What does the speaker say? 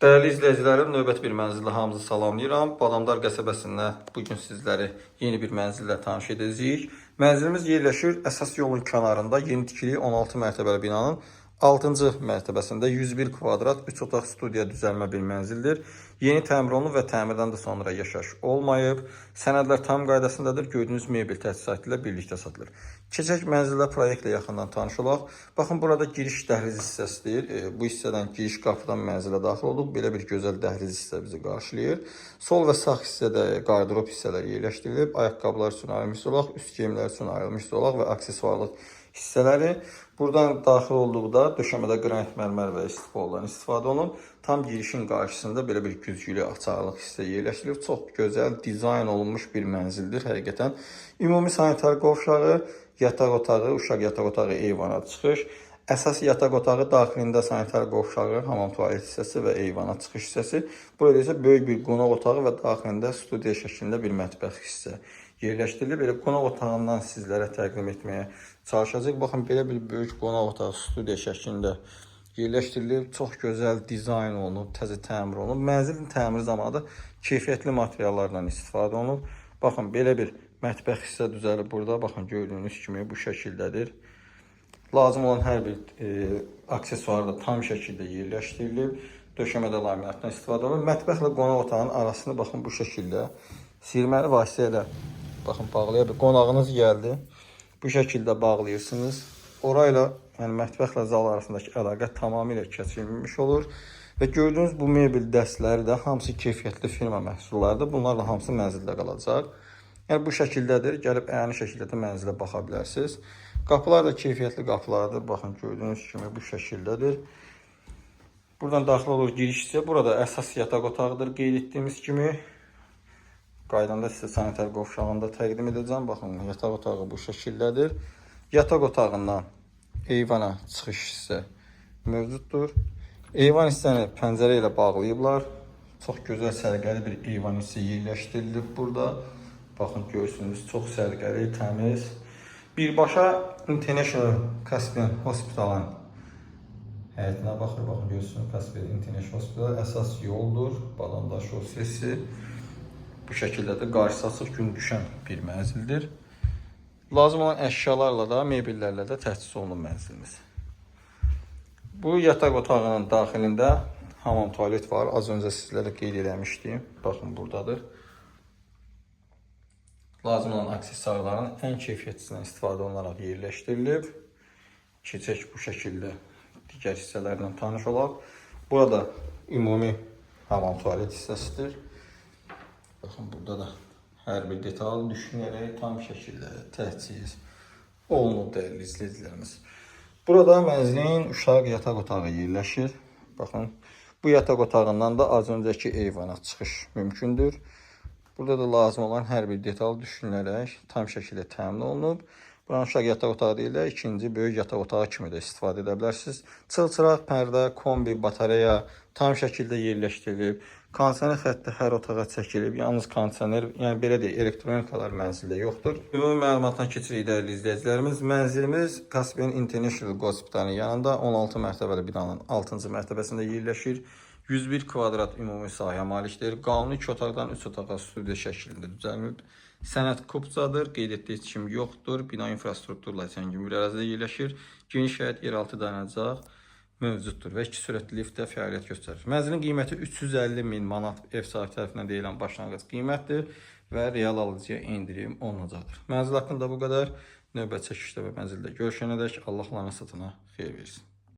Dəyərli izləyicilərim, növbəti bir mənzillə hamınızı salamlayıram. Badamdar qəsəbəsində bu gün sizləri yeni bir mənzillə tanış edəcəyik. Mənzilimiz yerləşir əsas yolun kənarında, yeni tikili 16 mərtəbəli binanın 6-cı mərtəbəsində 101 kvadrat 3 otaq studiya düzəlmə bir mənzildir. Yeni təmir olunub və təmirdən də sonra yaşayış olmayıb. Sənədlər tam qaydasındadır. Gördüyünüz mebel təchizatı ilə birlikdə satılır. Keçək mənzillə proyektlə yaxından tanış olaq. Baxın, burada giriş dəhliz hissəsidir. Bu hissədən giriş qapıdan mənzilə daxil olduq. Belə bir gözəl dəhliz hissə bizi qarşılayır. Sol və sağ hissədə qardırop hissələri yerləşdirilib. Ayaqqabılar üçün ayrılmış zolaq, üst geyimlər üçün ayrılmış zolaq və aksesuarlıq hissələri. Buradan daxil olduqda döşəmədə qranit mərmər və istifoldan istifadə olunub. Tam girişin qarşısında belə bir güzgülü açarlıq hissə yerləşdirilib. Çox gözəl dizayn olunmuş bir mənzildir həqiqətən. Ümumi sanitar qovşağı, yataq otağı, uşaq yataq otağı eyvana çıxış. Əsas yataq otağı daxilində sanitar qovşağı, hamam tualet hissəsi və eyvana çıxış hissəsi. Burada isə böyük bir qonaq otağı və daxilində studiya şəklində bir mətbəx hissə yerləşdirilib. Belə qonaq otağından sizlərə təqdim etməyə çalışacağıq. Baxın, belə bir böyük qonaq otağı studiya şəklində yerləşdirilib. Çox gözəl dizayn olunub, təzə təmir olunub. Mənzilin təmiri zamanı da keyfiyyətli materiallardan istifadə olunub. Baxın, belə bir mətbəx hissə düzəlib burada. Baxın, gördüyünüz kimi bu şəkildədir. Lazım olan hər bir aksesuar da tam şəkildə yerləşdirilib. Döşəmədə laminatdan istifadə olunub. Mətbəxlə qonaq otağının arasını baxın bu şəkildə siyirməli vasitə ilə baxın bağlaya bir qonağınız gəldi. Bu şəkildə bağlayırsınız. Orayla, yəni mətbəxlə zal arasındakı əlaqə tamamilə kəsilmiş olur. Və gördüyünüz bu mebel dəstləri də hamısı keyfiyyətli firma məhsullarıdır. Bunlar da hamısı mənzildə qalacaq. Yəni bu şəkildədir. Gəlib əyani şəkildə də mənzilə baxa bilərsiniz. Qapılar da keyfiyyətli qapılardır. Baxın, gördüyünüz kimi bu şəkildədir. Buradan daxil olur giriş hissə. Burada əsas yataq otağıdır qeyd etdiyimiz kimi. Qaydanda sizə sanitar qovşağında təqdim edəcəm. Baxın, yataq otağı bu şəkildədir. Yataq otağından eyvana çıxış hissə mövcuddur. Eyvan hissəni pəncərə ilə bağlayıblar. Çox gözəl, səliqəli bir eyvan hissə yerləşdirilib burada. Baxın, görürsünüz, çox səliqəli, təmiz. Birbaşa International Caspian Hospitalın həyətinə baxır. Baxın, görürsünüz, Caspian International Hospital əsas yoldur. Badamdar şossesi. Bu şəkildə də qarşısı açıq, gün düşən bir mənzildir. Lazım olan əşyalarla da, mebellərlə də təchiz olunub mənzilimiz. Bu yataq otağının daxilində hamam tualet var. Az öncə sizlərə qeyd eləmişdim. Baxın, buradadır. Lazım olan aksesuarların ən keyfiyyətlisindən istifadə olunaraq yerləşdirilib. Keçək bu şəkildə digər hissələrlə tanış olaq. Burada ümumi hamam tualet hissəsidir. Baxın, burada da hər bir detal düşünərək tam şəkildə təchiz olunub, dəyərli izləyicilərimiz. Burada mənzilin uşaq yataq otağı yerləşir. Baxın, bu yataq otağından da az öncəki eyvana çıxış mümkündür. Burada da lazım olan hər bir detal düşünülərək tam şəkildə təmin olunub. Buranın uşaq yataq otağı deyirlər, ikinci böyük yataq otağı kimi də istifadə edə bilərsiniz. Çılçıraq, pərdə, kombi, batareya tam şəkildə yerləşdirilib. Kondisioner xətti hər otağa çəkilib. Yalnız kondisioner, yəni belə deyək, elektronikalar mənzildə yoxdur. Ümumi məlumatdan keçirik, dəyərli izləyicilərimiz. Mənzilimiz Caspian International Hospitalın yanında 16 mərtəbəli binanın 6-cı mərtəbəsində yerləşir. 101 kvadrat ümumi sahəyə malikdir. Qanuni 2 otaqdan 3 otağa studiya şəklində düzəlmib. Sənəd kupçadır, qeyd etdiyi kimi yoxdur. Bina infrastrukturla zəngin bir ərazidə yerləşir. Geniş həyət, yeraltı dayanacaq mövcuddur və iki sürətli liftdə fəaliyyət göstərir. Mənzilin qiyməti 350 min manat ev sahibi tərəfindən deyilən başlanğıc qiymətdir və real alıcıya endirim olunacaqdır. Mənzil haqqında bu qədər. Növbəti çəkilişdə və mənzildə görüşənədək Allah alanı satana xeyir versin.